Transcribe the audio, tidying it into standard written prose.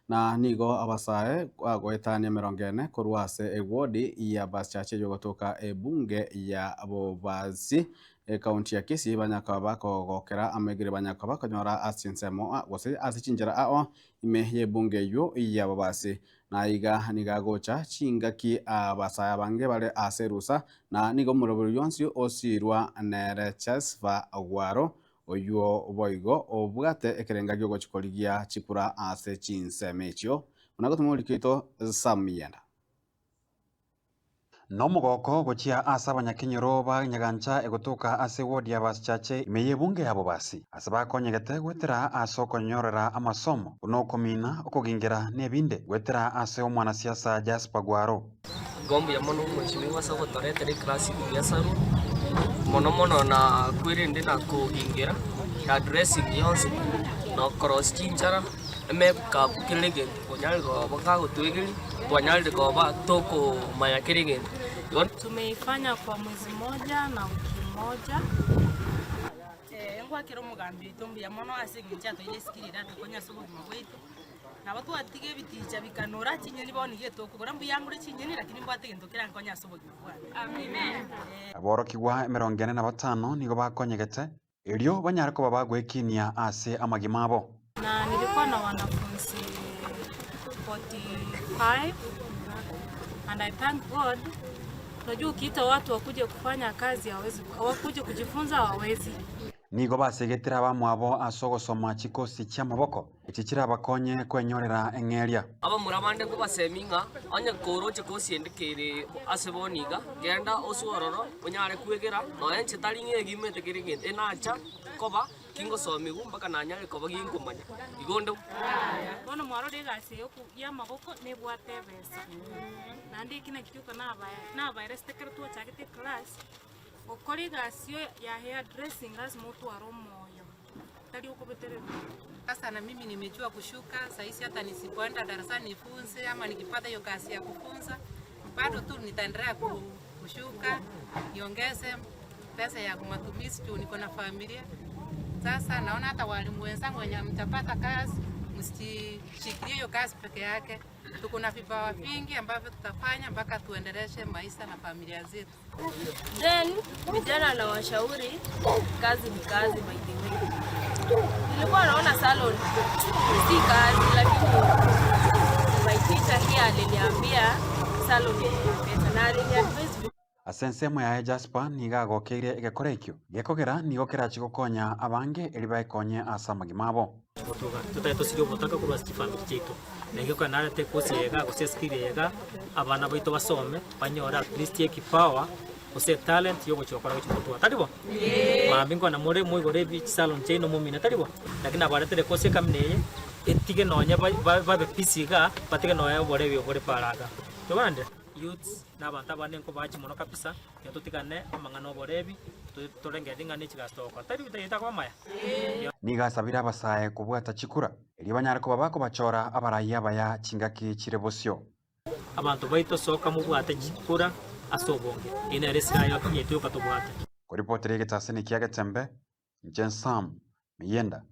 Na nigo abasae bagoetania emerongo ene korwa ase ewodi ya Basichache eyio egotoka ebunge ya Bobasi ekaunti ya Kisii banyaka bakogokera amegire banyaka bakonyora ase ensemo gose ase chinchera ao ime y'ebunge eyio ya Bobasi. Na iga nigo agocha chingaki abasae abange bare ase erusa na nigo omoroberi oyio onsi osirwa nere Jasper Ogwaro oywo boigo obwate ekerenga giogochi korigia chikura ase chinsemo echio. Buna gotoma omoriki oito Sam Miyenda. Nomogoko gochia ase abanyakenyoro ba Nyagancha egotoka ase ward ya Basichache ime y'ebunge ya Bobasi ase bakonyegete goetera ase okonyorera amasomo buna okomina, okogingera na ebinde goetera ase omwanasiasa Jasper Gwaro. Igo mbuya mono omweshimiwa ase ogotoretera eclass ya salon, mono mono na kwerende na kogingera, na dressing yonsi, na okorosia chinchara, emake up kera egento onyare koba kagotwegeria, twanyarire koba tokomanya kera egento. Igo. Tumeifanya kwa mwezi moja na wiki moja. Ngwakera omogambi oito mbuya mono ase eng'encho atoeire esikiri ere atokonye ase obogima bwaito. Nabo twatiga ebiticha bikanora chinyeni bono nigo etokogora mbuya ngore chinyeni lakini mbwate egento kerankonye ase obogima bwane. Aborokigwa emerongo ene na batano nigo bakonyegete, erio banyare koba bagwekinia ase amagima abo. Na nilikuwa na wanafunzi 45 and I thank God. Unajua ukiita watu wakuje kufanya kazi hawezi, wakuje kujifunza hawawezi. Nigo basegetire abamwabo ase ogosoma chikosi chi'amaboko, echi chirabakonye kwenyorera eng'eria. Abamura bande nkobasemia ng'a onye koroche kosi ende kere ase bono iga, genda oswe ororo onyare kwegera, nonya inche tari ng'a egimete kere egento, enacha koba kingosomigwa mpaka nanyare koba ginkomanya. Igo onde. Bono mwarora egasi eye y'amaboko nebwate ebesa, naende eki nakio gioka nabaeresete ekero twachagete eclass, gokora egasi ya hair dressing lasima otware omoyo, tari okobetererwa. Sasa na mimi nimejua kushuka sahizi hata nisipoenda darasani nifunze ama nikipata hiyo kazi ya kufunza bado tu nitaendelea kushuka niongeze pesa ya matumizi juu niko na familia. Sasa naona hata walimu wenzangu wenye mtapata kazi msishikilie hiyo kazi peke yake. Tuko na vipawa vingi ambavyo tutafanya mpaka tuendeleshe maisha na familia zetu. Then vijana na washauri, kazi ni kazi by the way. Nilikuwa naona salon si kazi, lakini my teacher here aliniambia salon ni pesa na aliniadvise Ase ensemo yaye Jasper nigo agokeire egekora ekio, gekogera nigo kerache gokonya abange erio baekonye ase amagima abo. Gotoka totari tosirie obotaka korwa ase chifamiri chiaito, na igo ekero narete ekosi eye iga gose eskill eye iga, abana baito basome, banyore at least ekipawa gose etalent ya ogochia gokora gochia gotwara, tari bo? Mambia nkwana more moigore ebi chisalon chiaino momine, tari bo? Lakini nabaretire ekosi ekamina eye, etige nonye ba ba babe busy igaa, batige nonye oborebi obore para igaa. Tobande? Youths, na abanto abande nkobaachia mono kabisa, tiga totigane amang'ana oborebi, torengererie ng'a ne chigasi togokora. Tari takoba amaya? Nigo asabire abasae kobwata chikura, erio banyare koba bakobachora abarai abaya chingaki chire bosio. Abanto baito soka mobwate chikura ase obonge. Eye nere esira yaito yoka tobwate. Koripotera egetasini kia Getembe, inche Sam Miyenda.